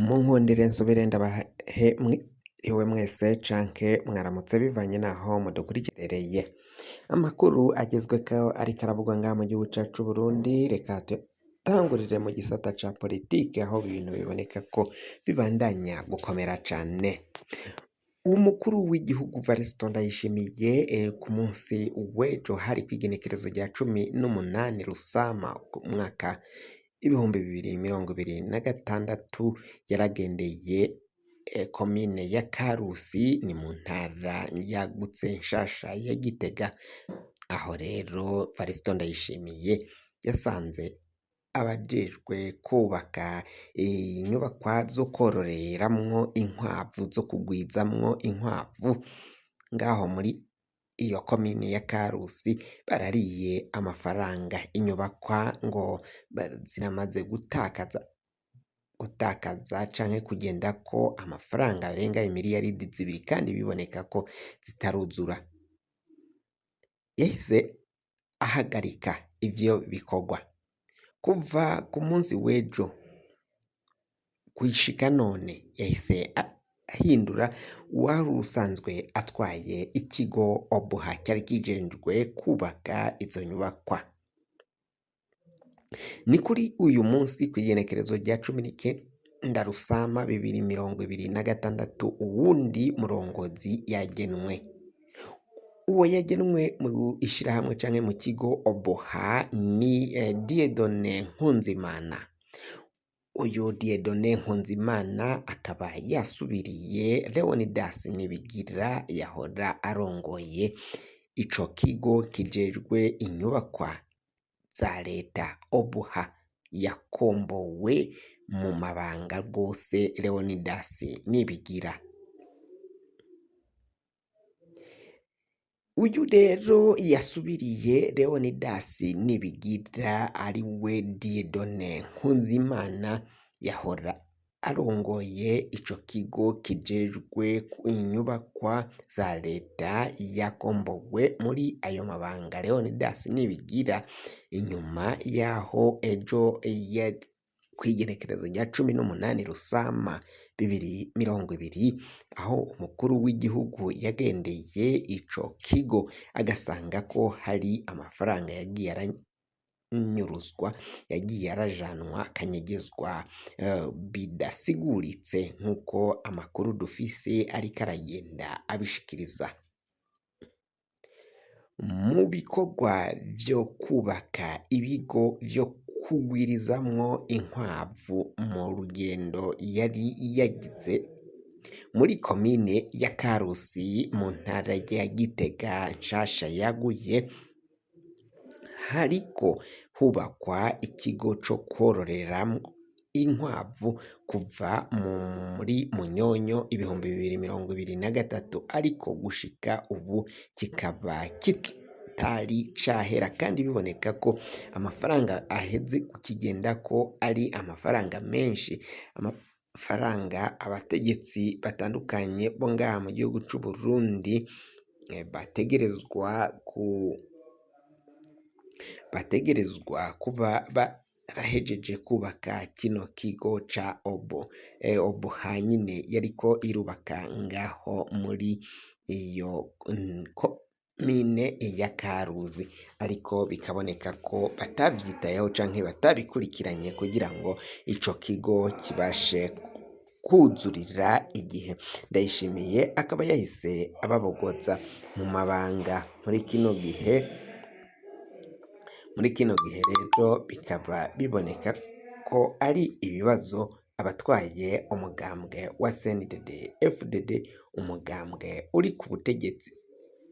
Munkundire nsubire ndabahe mwiriwe mwese canke mwaramutse bivanye naho mudukurikirereye. Amakuru agezweko ariko aravugwa ngaha mu gihugu cacu c'Uburundi, reka tuyatangurire mu gisata ca politike aho ibintu biboneka ko bibandanya gukomera cane. Umukuru w'igihugu Varisito Ndayishimiye ku munsi w'ejo hari kw'igenekerezo rya 18 Rusama umwaka 2026 yaragendeye komine ya Karusi ni mu ntara yagutse nshasha ya Gitega, aho rero Varisito Ndayishimiye yasanze abajejwe kubaka inyubakwa zo kororeramwo inkwavu zo kugwizamwo inkwavu ngaho muri iyo komine ya Karusi barariye amafaranga inyubakwa ngo ziramaze gutakaza canke kugendako amafaranga arenga imiriyaridi 2 kandi biboneka ko zitaruzura, yahise ahagarika ivyo bikorwa kuva ku munsi w'ejo gushika none yahise ahindura uwari usanzwe atwaye ikigo Obuha cyari kijejwe kubaka izo nyubakwa. Ni kuri uyu munsi kw'igenekerezo rya 19 Rusama 2026 uwundi murongozi yagenwe. Uwo yagenwe mu ishirahamwe canke mu kigo Obuha ni Dieudonne Nkunzimana. Uyu Dieudonne Nkunzimana akaba yasubiriye Leonidas Nibigira yahora arongoye ico kigo kijejwe inyubakwa za leta Obuha yakombowe mu mabanga rwose Leonidas Nibigira. Uyu rero yasubiriye Leonidas Nibigira ariwe Dieudonne Nkunzimana yahora arongoye ico kigo kijejwe inyubakwa za leta yakombowe muri ayo mabanga Leonidas Nibigira inyuma yaho ejo kw'igenekerezo rya 18 Rusama 2020 aho umukuru w'igihugu yagendeye ico kigo agasanga ko hari amafaranga yagiye aranyuruzwa yagiye arajanwa akanyegezwa bidasiguritse nk'uko amakuru dufise ariko aragenda abishikiriza. Mu bikorwa vyo kubaka ibigo vyo kugwirizamwo inkwavu mu rugendo yari yagize muri komine ya Karusi mu ntara ya Gitega nshasha yaguye, hariko hubakwa ikigo co kwororeramwo inkwavu kuva muri Munyonyo 2023 ariko gushika ubu kikaba kitari cahera kandi biboneka ko amafaranga aheze kukigendako ari amafaranga menshi, amafaranga abategetsi batandukanye bo ngaha mu gihugu c'Uburundi bategerezwa kuba barahejeje kubaka kino kigo ca obo obuha nyine yariko irubaka ngaho muri iyo komine ya Karuzi ariko bikaboneka ko batavyitayeho canke batabikurikiranye kugira ngo ico kigo kibashe kuzurira igihe. Ndayishimiye akaba yahise ababogoza mu mabanga muri kino gihe muri kino gihe rero bikaba biboneka ko ari ibibazo abatwaye umugambwe wa CNDD FDD umugambwe uri ku butegetsi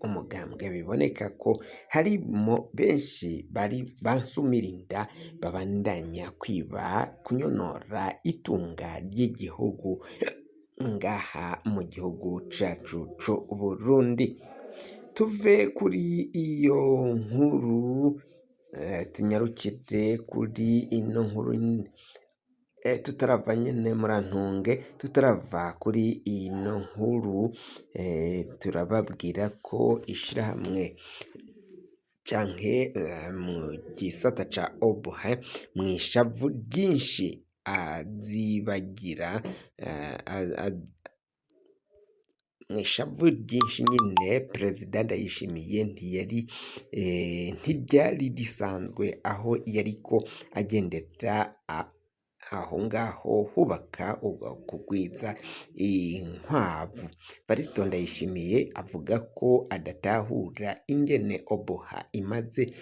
umugambwe biboneka ko harimo benshi bari bansumirinda babandanya kwiba kunyonora itunga ry'igihugu ngaha mu gihugu cacu c'Uburundi. Tuve kuri iyo nkuru tunyarukire kuri ino nkuru tutarava nyene murantunge tutarava kuri ino nkuru turababwira ko ishirahamwe canke mu gisata ca obuha mw'ishavu ryinshi. azibagira mw'ishavu ryinshi nyine Perezida Ndayishimiye ntiyari ntiryari risanzwe aho yariko agendera aho ngaho hubaka kugwiza inkwavu. Varisito Ndayishimiye avuga ko adatahura ingene Obuha imaze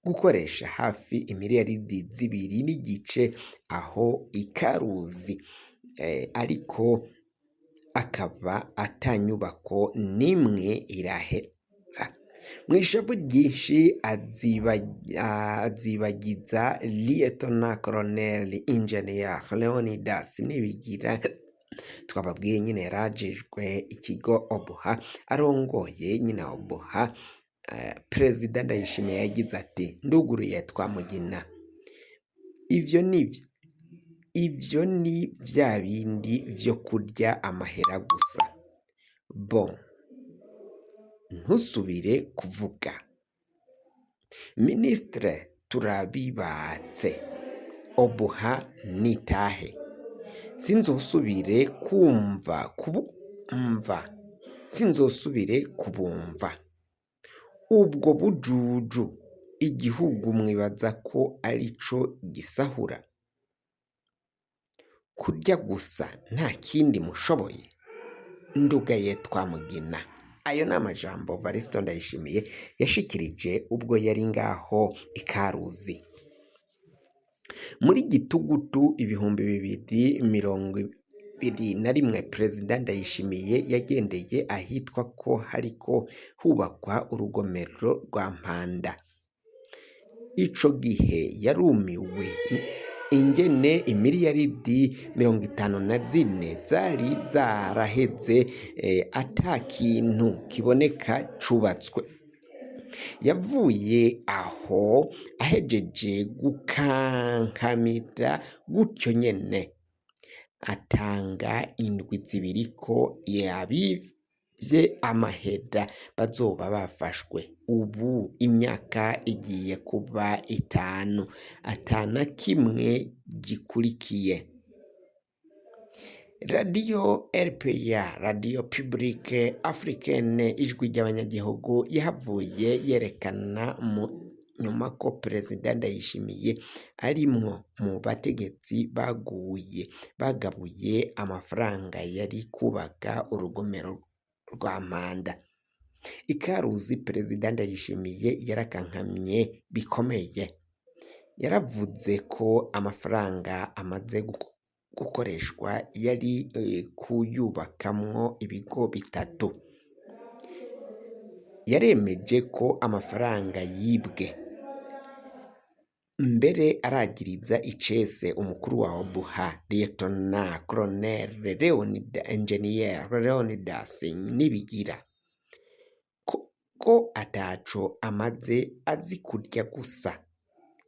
gukoresha hafi imiliyaridi 2.5 aho ikaruzi ariko akaba ata nyubako n'imwe irahera. Mw'ishavu ryinshi azibagiza Lieutenant Colonel Engineer Leonidas Nibigira twababwiye nyine yarajejwe ikigo Obuha arongoye nyine Obuha. Perezida Ndayishimiye yagize ati nduguruye Twamugina ivyo ni vya bindi vyo kurya amahera gusa bon ntusubire kuvuga ministre turabibatse Obuha nitahe sinzosubire kumva kubumva sinzosubire kubumva ubwo bujuju igihugu mwibaza ko arico gisahura kurya gusa nta kindi mushoboye ndugaye Twamugina. Ayo ni amajambo Varisito Ndayishimiye yashikirije ubwo yari ngaho ikaruzi muri gitugutu 2021. Perezida Ndayishimiye yagendeye ahitwa ko hariko hubakwa urugomero rwa Mpanda. Ico gihe yarumiwe ingene imiliyaridi 54 zari zaraheze ata kintu kiboneka cubatswe. Yavuye aho ahejeje gukankamira gutyo nyene atanga indwi zibiri ko yabivye amahera bazoba bafashwe. Ubu imyaka igiye kuba 5 atana kimwe gikurikiye. Radiyo RPA, Radiyo Publique Africaine, ijwi ry'abanyagihugu, yahavuye yerekana mu nyuma ko Perezida Ndayishimiye arimwo mu bategetsi baguye bagabuye amafaranga yari kubaka urugomero rwa Mpanda. Ikaruzi Perezida Ndayishimiye yarakankamye bikomeye, yaravuze ko amafaranga amaze gukoreshwa yari kuyubakamwo ibigo bitatu. Yaremeje ko amafaranga yibwe, mbere aragiriza icese umukuru wa Obuha Lieutenant Colonel Leonida Engineer Leonidas Nibigira ko ataco amaze azi kurya gusa,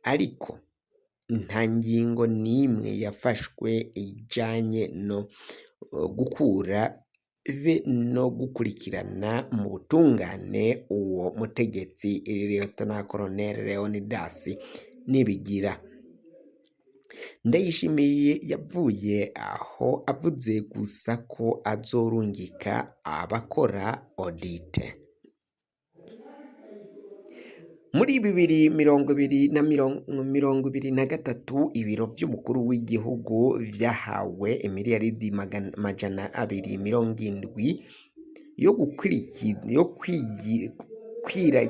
ariko nta ngingo n'imwe yafashwe ijanye no gukura be no gukurikirana mu butungane uwo mutegetsi Lieutenant Colonel Leonidas Nibigira. Ndayishimiye yavuye aho avuze gusa ko azorungika abakora audit. Muri 2023 ibiro vy'umukuru w'igihugu vyahawe imiliyaridi 270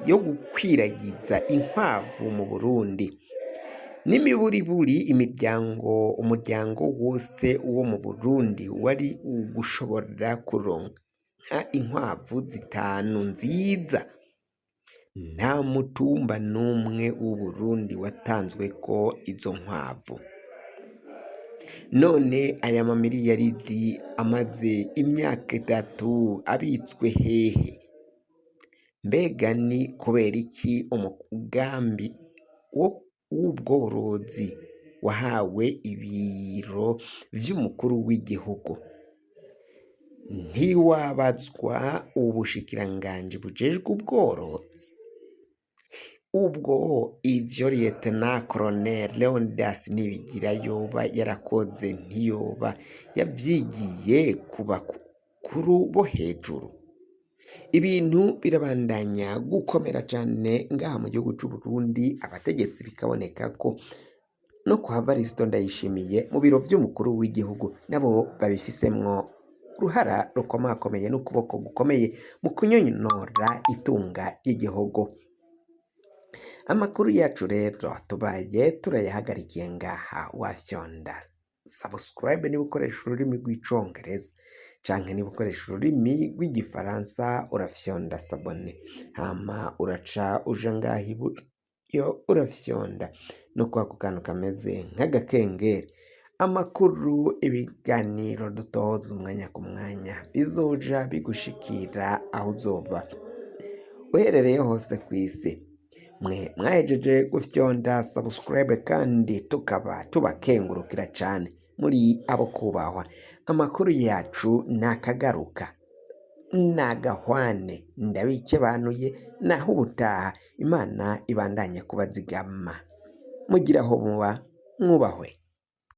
yo gukwiragiza inkwavu mu Burundi n'imiburiburi imiryango umuryango wose wo mu Burundi wari gushobora kuronka inkwavu zitanu nziza. Nta mutumba n'umwe w'Uburundi watanzweko izo nkwavu. None aya mamiliyaridi amaze imyaka 3 abitswe hehe? Mbega ni kubera iki umugambi w'ubworozi wahawe ibiro vy'umukuru w'igihugu? Ntiwabazwa ubushikiranganji bujejwe ubworozi? Ubwo ivyo Lieutenant Colonel Leonidas Nibigira yoba yarakoze ntiyoba yavyigiye ku bakuru bo hejuru? Ibintu birabandanya gukomera cane ngaha mu gihugu c'Uburundi, abategetsi bikaboneka ko no kwa Varisito Ndayishimiye mu biro vy'umukuru w'igihugu nabo babifisemwo uruhara rukomakomeye n'ukuboko gukomeye mu kunyonora itunga ry'igihugu. Amakuru yacu rero tubaye turayahagarikiye ngaha, wafyonda subscribe niba ukoresha ururimi rw'icongereza canke niba ukoresha ururimi rw'igifaransa urafyonda s'abonner, hama uraca uja ngaha iburyo urafyonda no kwako kantu kameze nk'agakengeri. Amakuru, ibiganiro dutoza umwanya ku mwanya bizoja bigushikira aho uzoba uherereye hose kw'isi. Mwe mwahejeje gufyonda subscribe kandi tukaba tubakengurukira cane, muri abo kubahwa. Amakuru yacu nakagaruka nagahwane, ndabikebanuye naho ubutaha. Imana ibandanye kubazigama, mugira aho muba mwubahwe.